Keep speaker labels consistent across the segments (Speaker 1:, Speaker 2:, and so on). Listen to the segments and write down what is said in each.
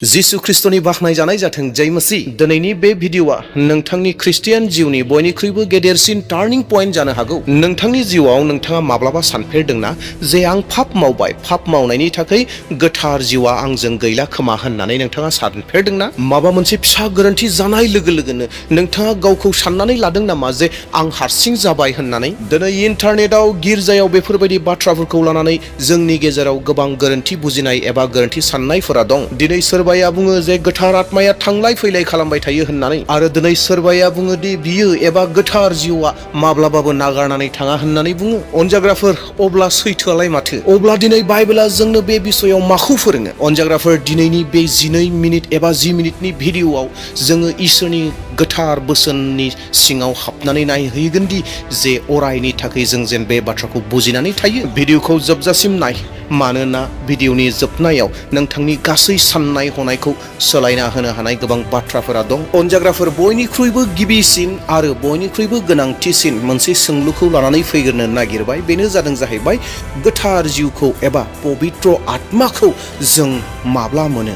Speaker 1: जिसु ख्रिस्टनि बाखनाय जानाय जाथों जय मसीह। दिनैनि बे भिडिअआ नोंथांनि ख्रिस्टियान जिउनि बयनिख्रुइबो गेदेरसिन टार्निं पइन्ट जानो हागौ। नोंथांनि जिउआव नोंथाङा माब्लाबा सानफेरदोंना जे आं पाप मावबाय, पाप मावनायनि थाखाय गोथार जिउआ आंजों गैला खोमा होननानै नोंथाङा सानफेरदोंना? माबा मोनसे फिसा गोरोन्थि जानाय लोगो लोगोनो नोंथाङा गावखौ साननानै लादों नामा जे आं हारसिं जाबाय होननानै? दिनै इन्टारनेटआव गिर्जायाव बेफोरबायदि बाथ्राफोरखौ लानानै जोंनि गेजेराव गोबां गोरोन्थि बुजिनाय एबा गोरोन्थि साननायफोरा दं। दिनै सोरबाया बुङो जे गोथार आत्माया थांलाय फैलाय खालामबाय थायो होननानै, आरो दिनै सोरबाया बुङो दि बियो एबा गोथार जिउआ माब्लाबाबो नागारनानै थाङा होननानै बुङो। अनजाग्राफोर, अब्ला सैथोआलाय माथो? अब्ला दिनै बाइबेला जोंनो बे बिषयाव माखौ फोरोङो? अनजाग्राफोर, दिनैनि बे 12 मिनिट एबा 10 मिनिटनि भिडिअआव जोङो इसोरनि गोथार बोसोननि सिङाव हाबनानै नायहैगोन दि जे अरायनि थाखाय जों जेन बे बाथ्राखौ बुजिनानै थायो। भिडिअखौ जोबजासिम नाय, मानोना भिडिअनि जोबनायाव नोंथांनि गासै साननाय हनायखौ सोलायना होनो हानाय गोबां बाथ्राफोरा दं। अनजाग्राफोर, बयनिख्रुइबो गिबिसिन आरो बयनिख्रुइबो गोनांथिसिन मोनसे सोंलुखौ लानानै फैग्रोनो नागिरबाय। बेनो जाहैबाय गोथार जिउखौ एबा पबित्र आत्माखौ जों माब्ला मोनो?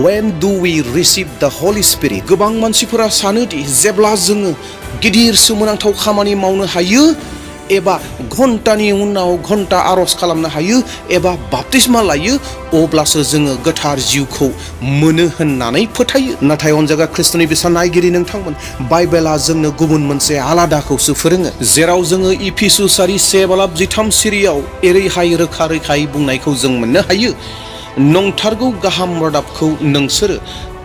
Speaker 1: When do we receive the Holy Spirit? गोबां मानसिफोरा सानोदि जेब्ला जोङो गिदिर सोमोनांथाव खामानि मावनो हायो, एबा घन्टानि उनाव घन्टा आरज खालामनो हायो, एबा बाप्तिस्मा लायो, अब्लासो जोङो गोथार जिउखौ मोनो होननानै फोथायो। नाथाय अनजाग्रा ख्रिस्टनि बिसान नायगिरि नोंथांमोन, बाइबेला जोंनो गुबुन मोनसे आलादाखौसो फोरोङो, जेराव जोङो इफिसुसारि 1:13 सिरियाव एरैहाय रोखा रोखायै बुंनायखौ जों मोननो हायो। नंथारगौ गाहाम रादाबखौ नोंसोरो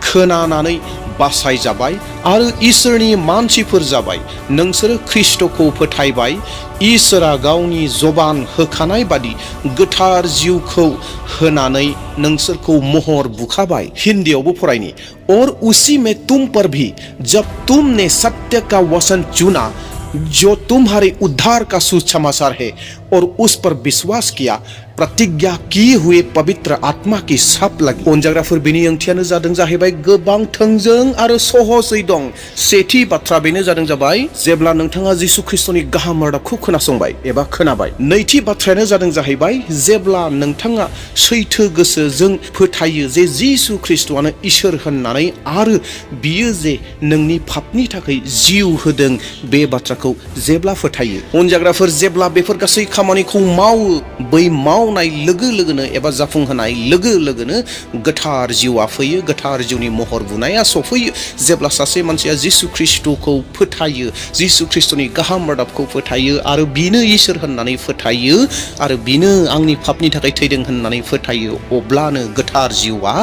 Speaker 1: खोनानानै बासायजाबाय आरो इसोरनि मानसिफोर जाबाय। नोंसोरो ख्रिस्टखौ फोथायबाय। इसोरा गावनि जबान होखानाय बादि गोथार जिउखौ होनानै नोंसोरखौ महर बुखाबाय। हिन्दीयावबो फरायनि, और उसी में तुम पर भी जब तुमने सत्य का वचन चुना जो तुम्हारे उद्धार का सुसमाचार है और उस पर विश्वास किया, प्रतिज्ञा किए हुए पवित्र आत्मा की साप लगी। अनजाग्राफोर, बेनि ओंथियानो जाहैबाय गोबां थोंजों आरो सहजै दं। सेथि बाथ्रा बेनो जाबाय जेब्ला नोंथाङा जिसु ख्रिस्टनि गाहाम रादाबखौ खोनासंबाय एबा खोनाबाय। नैथि बाथ्रायानो जाहैबाय जेब्ला नोंथाङा सैथो गोसोजों फोथायो जे जिसु ख्रिस्टआनो इसोर होननानै आरो बियो जे नोंनि पापनि थाखाय जिउ होदों, बे बाथ्राखौ जेब्ला फोथायो। अनजाग्राफोर, जेब्ला बेफोर गासै खामानिखौ मावो, बै मावनाय लोगो लोगोनो एबा जाफुंहोनाय लोगो लोगोनो गोथार जिउआ फैयो, गोथार जिउनि महर बुनाया सफैयो। जेब्ला सासे मानसिया जिसु ख्रिस्टखौ फोथायो, जिसु ख्रिस्टनि गाहाम रादाबखौ फोथायो आरो बिनो इसोर होननानै फोथायो आरो बिनो आंनि पापनि थाखाय थैदों होननानै फोथायो, अब्लानो गोथार जिउआ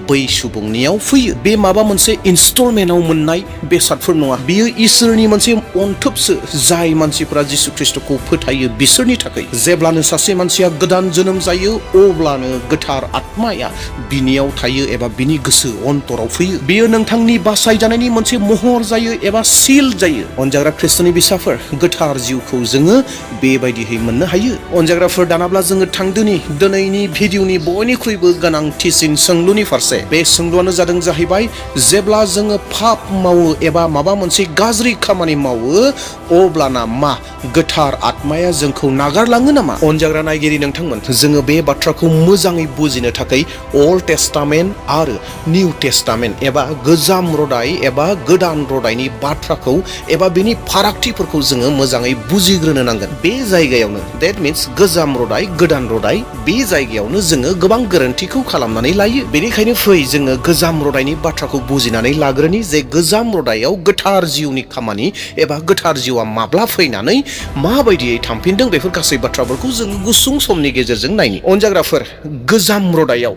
Speaker 1: बै सुबुंनियाव फैयो। बे माबा मोनसे इनस्टलमेन्टआव मोननाय बेसादफोर नङा, बियो इसोरनि मोनसे अनथोबसो जाय मानसिफोरा जिसु ख्रिस्टखौ फोथायो बिसोरनि थाखाय। जेब्लानो सासे मानसिया गोदान जोनोम जायो, अब्लानो गोथार आत्माया बिनियाव थायो एबा बिनि गोसो अन्तराव फैयो। बेयो नोंथांनि बासायजानायनि मोनसे महर जायो एबा सिल जायो। अनजाग्रा ख्रिस्टनि बिसाफोर, गोथार जिउखौ जोङो बेबायदिहै मोननो हायो। अनजाग्राफोर, दानाब्ला जोङो थांदोनि दिनैनि भिडिअनि बयनिख्रुइबो गोनांथिसिन सोंलुनि फारसे। बे सोंलुआनो जाहैबाय जेब्ला जोङो पाप मावो एबा माबा मोनसे गाज्रि खामानि मावो, अब्लाना मा गोथार आत्माया जोंखौ नागारलाङो नामा? अनजाग्रा नायगिरि नोंथांमोन, जोङो बे बाथ्राखौ मोजाङै बुजिनो थाखाय अल्ड टेस्टामेन्ट आरो निउ टेस्टामेन्ट एबा गोजाम रदाय एबा गोदान रदायनि बाथ्राखौ एबा बेनि फारागथिफोरखौ जोङो मोजाङै बुजिग्रोनो नांगोन। बे जायगायावनो, देट मिन्स गोजाम रदाय गोदान रदाय, बे जायगायावनो जोङो गोबां गोरोन्थिखौ खालामनानै लायो। बेनिखायनो फै जोङो गोजाम रदायनि बाथ्राखौ बुजिनानै लाग्रोनि जे गोजाम रदायाव गोथार जिउनि खामानि एबा गोथार जिउआ माब्ला फैनानै माबायदियै थांफिनदों, बेफोर गासै बाथ्राफोरखौ जोङो गुसुं समनि गेजेरजों नायनि। अनजाग्राफोर, गोजाम रदायाव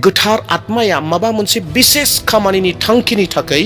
Speaker 1: गोथार आत्माया माबा मोनसे बिसेस खामानिनि थांखिनि थाखाय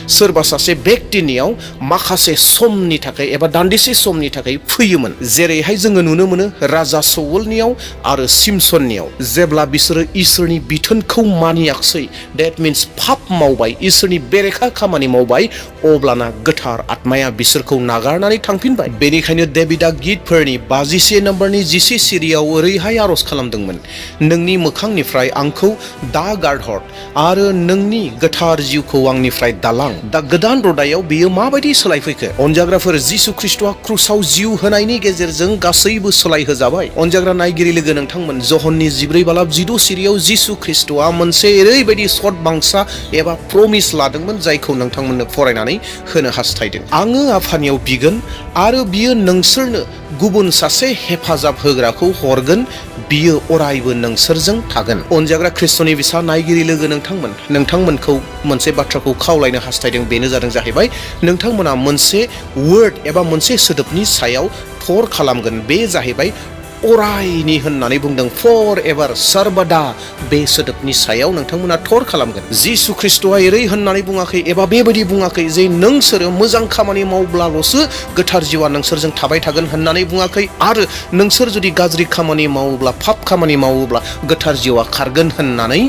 Speaker 1: सोरबा सासे बेक्तिनियाव माखासे समनि थाखाय एबा दान्दिसे समनि थाखाय फैयोमोन। जेरैहाय जोङो नुनो मोनो राजा सौलनियाव आरो सिमसननियाव। जेब्ला बिसोरो इसोरनि बिथोनखौ मानियाखसै, देट मिन्स पाप मावबाय, इसोरनि बेरेखा खामानि मावबाय, अब्लाना गोथार आत्माया बिसोरखौ नागारनानै थांफिनबाय। बेनिखायनो डेभिडआ गितफोरनि 51 नम्बरनि 10 सिरियाव ओरैहाय ओरैहाय आरज खालामदोंमोन, नोंनि मोखांनिफ्राय आंखौ दा गारहर आरो नोंनि गोथार जिउखौ आंनिफ्राय दालां। दा गोदान रदायाव बेयो माबायदि सोलायफैखो? अनजाग्राफोर, जिसु ख्रिस्टआ क्रुसाव जिउ होनायनि गेजेरजों गासैबो सोलायहोजाबाय। अनजाग्रा नायगिरि लोगो नोंथांमोन, जहननि 14:14 सिरियाव जिसु ख्रिस्टआ मोनसे ओरैबायदि सद बांसा एबा प्रमिस लादोंमोन जायखौ नोंथांमोननो फरायनानै होनो हास्थायदों। आङो आफानियाव बिगोन आरो बियो नोंसोरनो गुबुन सासे हेफाजाब होग्राखौ हरगोन, बियो अरायबो नोंसोरजों थागोन। अनजाग्रा ख्रिस्टनि बिसा नायगिरि लोगो नोंथांमोनखौ मोनसे बाथ्राखौ खावलायनो हास्थायदों, बेनो जादों जाहैबाय नोंथांमोना मोनसे वर्ड एबा मोनसे सोदोबनि सायाव थर खालामगोन, बे जाहैबाय अरायनि होननानै बुंदों। फर एभार, सर्बदा बे सोदोबनि सायाव नोंथांमोना थर खालामगोन। जिसु ख्रिस्टआ एरै होननानै बुङाखै एबा बेबायदि बुङाखै जे नोंसोरो मोजां खामानि मावब्लाल'सो गोथार जिउआ नोंसोरजों थाबाय थागोन होननानै बुङाखै, आरो नोंसोर जुदि गाज्रि खामानि मावोब्ला, पाप खामानि मावोब्ला गोथार जिउआ खारगोन होननानै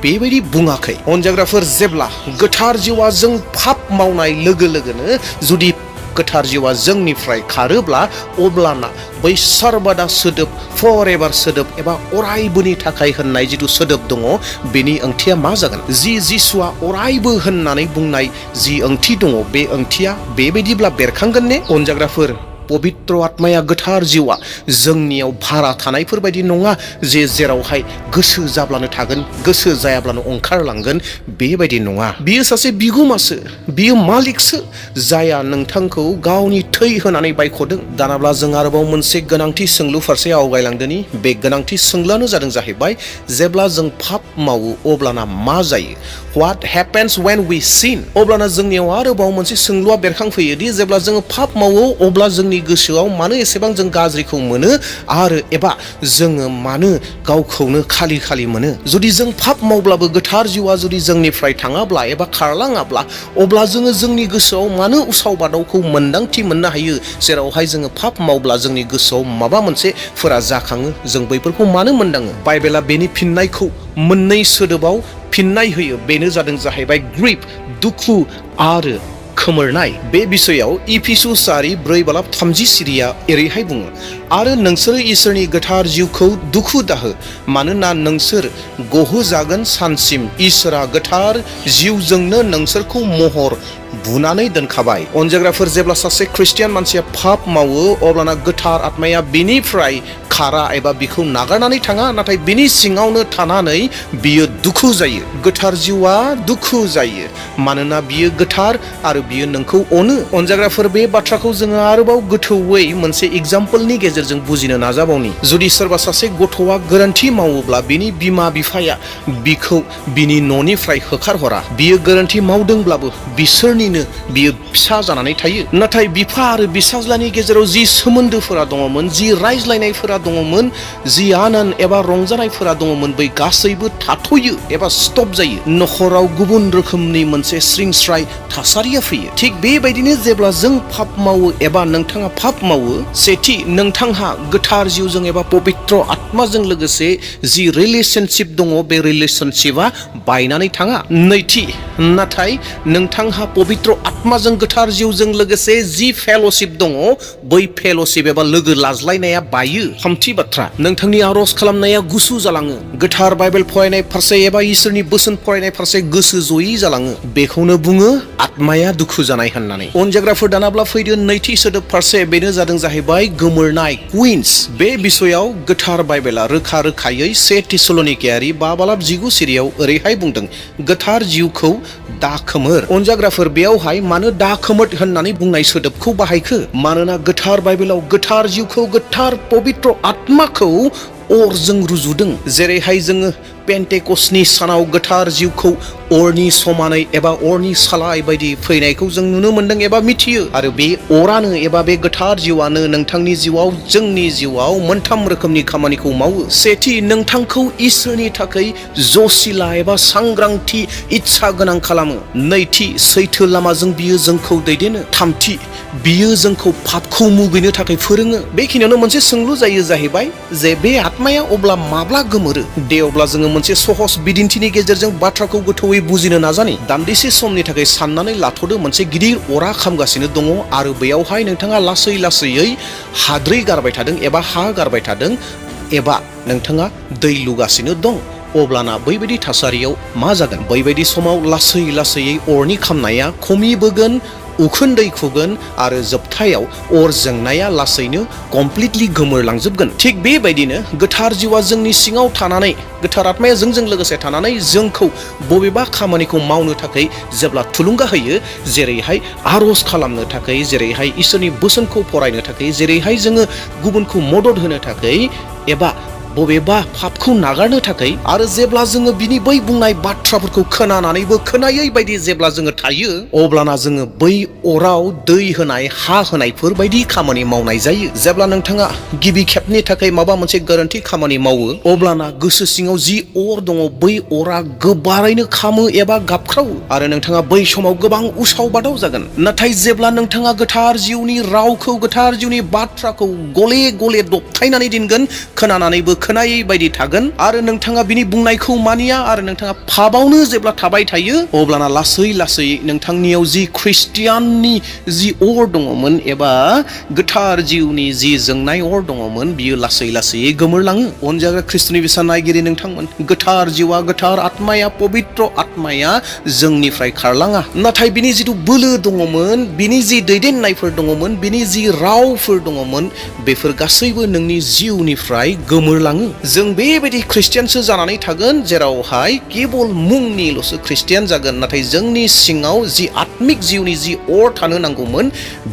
Speaker 1: बेबायदि बुङाखै। अनजाग्राफोर, जेब्ला गोथार जिउआ जों पाप मावनाय लोगो लोगोनो जुदि गोथार जिउआ जोंनिफ्राय खारोब्ला, अब्लाना बै सर्बदा सोदोब, फर एभार सोदोब एबा अरायबोनि थाखाय होननाय जिथु सोदोब दङ, बेनि ओंथिया मा जागोन? जिसुआ अरायबो होननानै बुंनाय जि ओंथि दङ, बे ओंथिया बेबायदिब्ला बेरखांगोन ने? अनजाग्राफोर, पबित्र आत्माया, गोथार जिउआ जोंनियाव भारा थानायफोर बायदि नङा जे जेरावहाय गोसो जाब्लानो थागोन, गोसो जायाब्लानो ओंखारलांगोन, बेबायदि नङा। बियो सासे बिगुमासो, बियो मालिकसो, जाया नोंथांखौ गावनि थै होनानै बायख'दों। दानाब्ला जों आरोबाव मोनसे गोनांथि सोंलु फारसे आवगायलांदोनि। बे गोनांथि सोंलुआनो जादों जाहैबाय, जेब्ला जों पाप मावो अब्लाना मा जायो? What happens when we sin? अब्लाना जोंनियाव आरोबाव मोनसे सोंलुआ बेरखांफैयो दि जेब्ला जोङो पाप मावो अब्ला जोंनि गोसोआव मानो एसेबां जों गाज्रिखौ मोनो, आरो एबा जोङो मानो गावखौनो खालि खालि मोनो? जुदि जों पाप मावब्लाबो गोथार जिउआ जुदि जोंनिफ्राय थाङाब्ला एबा खारलाङाब्ला, अब्ला जोङो जोंनि गोसोआव मानो उसाव बादावखौ मोन्दांथि मोननो हायो? जेरावहाय जोङो पाप मावब्ला जोंनि गोसोआव माबा मोनसेफोरा जाखाङो, जों बैफोरखौ मानो मोनदाङो? बाइबेला बेनि फिननायखौ मोननै सोदोबाव फिननाय होयो, बेनो जादों जाहैबाय ग्रीभ, दुखु आरो खोमोरनाय। बे बिसयाव इफिसुस 4:4-30 सिरिया एरैहाय बुङो, आरो नोंसोरो इसोरनि गोथार जिउखौ दुखु दाहो, मानोना नोंसोर गहोजागोन सानसिम इसोरा गोथार जिउजोंनो नोंसोरखौ महर बुनानै दोनखाबाय। अनजाग्राफोर, जेब्ला सासे ख्रिस्टियान मानसिया पाप मावो अब्लाना गोथार आत्माया बिनिफ्राय खारा एबा बिखौ नागारनानै थाङा, नाथाय बिनि सिङावनो थानानै बियो दुखु जायो। गोथार जिउआ दुखु जायो मानोना बियो गोथार आरो बियो नोंखौ अनो। अनजाग्राफोर, बे बाथ्राखौ जोङो आरोबाव गोथौयै मोनसे एग्जाम्पलनि गेजेरजों बुजिनो नाजाबावनि। जुदि सोरबा सासे गथ'आ गोरोन्थि मावोब्ला बिनि बिमा बिफाया बिखौ बिनि न'निफ्राय होखारहरा, बियो गोरोन्थि मावदोंब्लाबो बिसोरनिनो बियो फिसा जानानै थायो। नाथाय बिफा आरो बिसाज्लानि गेजेराव जि सोमोन्दोफोरा दङमोन, जि रायज्लायनायफोरा दङमोन, जि आनन्द एबा रंजानायफोरा दङमोन, बै गासैबो थाथ'यो एबा स्टप जायो। नखराव गुबुन रोखोमनि मोनसे स्रिंस्राय थासारिया फैयो। थिग बेबायदिनो जेब्ला जों पाप मावो एबा नोंथाङा पाप मावो, सेथि नोंथांहा गोथार जिउजों एबा पबित्र आत्माजों लोगोसे जि रिलेशनशिप दङ, बे रिलेशनशिपआ बायनानै थाङा। नैथि, नाथाय नोंथांहा पबित्र आत्माजों गोथार जिउजों लोगोसे जि फेल'शिप दङ, बै फेल'शिप एबा लोगो लाज्लायनाया बायो। थामथि बाथ्रा, नोंथांनि आरज खालामनाया गुसु जालाङो, गोथार बाइबेल फरायनाय फारसे एबा इसोरनि बोसोन फरायनाय फारसे गोसो जयै जालाङो। बेखौनो बुङो आत्माया दुखु जानाय होननानै। अनजाग्राफोर, दानाब्ला फैदो नैथि सोदोब फारसे, बेनो जादों जाहैबाय गोमोरनाय, क्विन्स। बे बिसयाव गोथार बाइबेला रोखा रोखायै 1 थिस्सलनिकेयारि 5:19 सिरियाव ओरैहाय बुंदों, गोथार जिउखौ दाखोमोर। अनजाग्राफोर, बेयावहाय मानो दाखोमोर होननानै बुंनाय सोदोबखौ बाहायखो? मानोना गोथार बाइबेलाव गोथार जिउखौ, गोथार पबित्र आत्माखौ अरजों रुजुदों। जेरैहाय जोङो पेन्टेकस्टनि सानाव गोथार जिउखौ अरनि समानै एबा अरनि सालाय बायदि फैनायखौ जों नुनो मोनदों एबा मिथियो, आरो बे अरानो एबा बे गोथार जिउआनो नोंथांनि जिउआव, जोंनि जिउआव मोनथाम रोखोमनि खामानिखौ मावो। सेथि, नोंथांखौ इसोरनि थाखाय जसिला एबा सांग्रांथि, इच्छा गोनां खालामो। नैथि, सैथो लामाजों बियो जोंखौ दैदेनो। थामथि, बियो जोंखौ पापखौ मुगैनो थाखाय फोरोङो। बेखिनियावनो मोनसे सोंलु जायो जाहैबाय जे बे आत्माया अब्ला माब्ला गोमोरो? दे अब्ला जोङो मोनसे सहज बिदिन्थिनि गेजेरजों बाथ्राखौ गोथौयै बुजिनो नाजानि। दान्दिसे समनि थाखाय साननानै लाथ'दो, मोनसे गिदिर अरा खामगासिनो दङ आरो बेयावहाय नोंथाङा लासै लासैयै हाद्रै गारबाय थादों एबा हा गारबाय थादों, एबा नोंथाङा दै लुगासिनो दं अब्लाना बैबायदि थासारियाव मा जागोन बैबायदि समाव लासै लासैयै अरनि खामनाया खमिबोगोन उखुन्दै खुगोन आरो जोबथायाव अर जोंनाया लासैनो कमप्लिटलि गोमोरलांजोबगोन थिग बेबायदिनो गोथार जिउआ जोंनि सिङाव थानानै गोथार आत्माया जोंजों लोगोसे थानानै जोंखौ बबेबा खामानिखौ मावनो थाखाय जेब्ला थुलुंगा होयो जेरैहाय आर'ज खालामनो थाखाय जेरैहाय इसोरनि बोसोनखौ फरायनो थाखाय जेरैहाय जोङो गुबुनखौ मदद होनो थाखाय एबा बबेबा पापखौ नागारनो थाखाय आरो जेब्ला जोङो बिनि बै बुंनाय बाथ्राफोरखौ खोनानानैबो खोनायै बायदि जेब्ला जोङो थायो अब्लाना जोङो बै अराव दै होनाय हा होनायफोर बायदि खामानि मावनाय जायो जेब्ला नोंथाङा गिबि खेबनि थाखाय माबा मोनसे गोरोन्थि खामानि मावो अब्लाना गोसो सिङाव जि अर दङ बै अरा गोबारैनो खामो एबा गाबख्रावो आरो नोंथाङा बै समाव गोबां उसाव बादाव जागोन नाथाय जेब्ला नोंथाङा गोथार जिउनि रावखौ गोथार जिउनि बाथ्राखौ गले गले दबथायनानै दोनगोन खोनानानैबो खोनायै बायदि थागोन आरो नोंथाङा बिनि बुंनायखौ मानिया आरो नोंथाङा पापावनो जेब्ला थाबाय थायो अब्लाना लासै लासै नोंथांनियाव जि ख्रिस्टियाननि जि अर दङमोन एबा गोथार जिउनि जि जोंनाय अर दङमोन बियो लासै लासै गोमोरलाङो अनजाग्रा ख्रिस्टनि बिसा नायगिरि नोंथांमोन गोथार जिउआ गोथार आत्माया पबित्र आत्माया जोंनिफ्राय खारलाङा नाथाय बिनि जिथु बोलो दङमोन बिनि जि दैदेननायफोर दङमोन बिनि जि रावफोर दङमोन बेफोर गासैबो नोंनि जिउनिफ्राय गोमोरलाङो जों बेबायदि ख्रिस्टियानसो जानानै थागोन जेरावहाय केबल मुंनिल'सो ख्रिस्टियान जागोन नाथाय जोंनि सिङाव जि आत्मिक जिउनि जि अर थानो नांगौमोन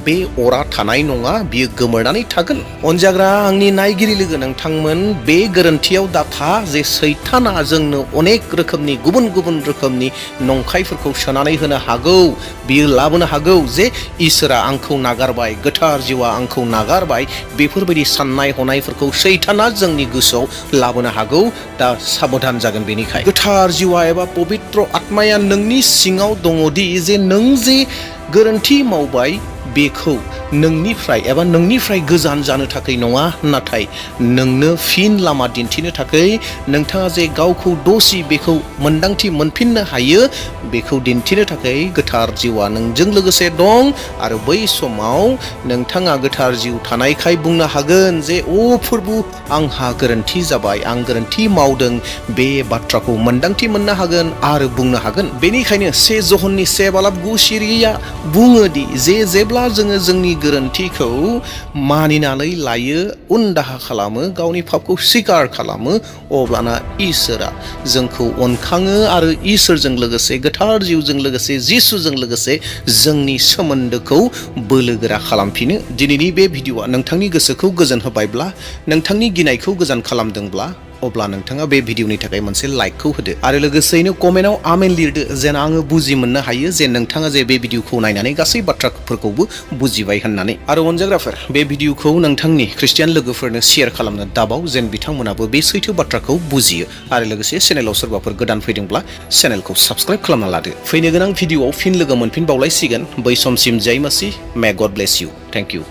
Speaker 1: बे अरा थानाय नङा बियो गोमोरनानै थागोन अनजाग्रा आंनि नायगिरि लोगो नोंथांमोन बे गोरोन्थियाव दाथा जे सैताना जोंनो अनेक रोखोमनि गुबुन गुबुन रोखोमनि नंखायफोरखौ सोनानै होनो हागौ बियो लाबोनो हागौ जे इसोरा आंखौ नागारबाय गोथार जिउआ आंखौ नागारबाय बेफोरबायदि साननाय हनायफोरखौ सैताना जोंनि गोसोआव लाबोनो हागौ दा साबधान जागोन बेनिखाय गोथार जिउआ एबा पबित्र आत्माया नोंनि सिङाव दङदि जे नों जे गोरोन्थि मावबाय बेखौ नोंनिफ्राय गोजान जानो थाखाय नङा नाथाय नोंनो फिन लामा दिन्थिनो थाखाय नोंथाङा जे गावखौ दसि बेखौ मोन्दांथि मोनफिननो हायो बेखौ दिन्थिनो थाखाय गोथार जिउआ नोंजों लोगोसे दं आरो बै समाव नोंथाङा गोथार जिउ थानायखाय बुंनो हागोन जे ओ प्रभु आंहा गोरोन्थि जाबाय आं गोरोन्थि मावदों बे बाथ्राखौ मोन्दांथि मोननो हागोन आरो बुंनो हागोन बेनिखायनो 1 जहननि 7:9 सिरिया बुङोदि जे जेब्ला जोङो जोंनि गोरोन्थिखौ मानिनानै लायो उनदाहा खालामो गावनि पापखौ स्वीकार खालामो अब्लाना इसोरा जोंखौ अनखाङो आरो इसोरजों लोगोसे गोथार जिउजों लोगोसे जिसुजों लोगोसे जोंनि सोमोन्दोखौ बोलोगोरा खालामफिनो दिनैनि बे भिडिअआ नोंथांनि गोसोखौ गोजोन होबायब्ला नोंथांनि गिनायखौ गोजान खालामदोंब्ला अब्ला नोंथाङा बे भिडिअनि थाखाय मोनसे लाइकखौ होदो आरो लोगोसेयैनो कमेन्टआव आमेन लिरदो जेन आङो बुजि मोननो हायो जे नोंथाङा जे बे भिडिअखौ नायनानै गासै बाथ्राफोरखौबो बुजिबाय होननानै आरो अनजाग्राफोर बे भिडिअखौ नोंथांनि ख्रिस्टियान लोगोफोरनो शेयार खालामनो दाबाव जेन बिथांमोनाबो बे सैथो बाथ्राखौ बुजियो आरो लोगोसे चेनेलाव सोरबाफोर गोदान फैदोंब्ला चेनेलखौ साबस्क्राइब खालामना लादो फैनो गोनां भिडिअआव फिन लोगो मोनफिनबावलायसिगोन बै समसिम जय मसीह मे गड ब्लेस इउ थेंक इउ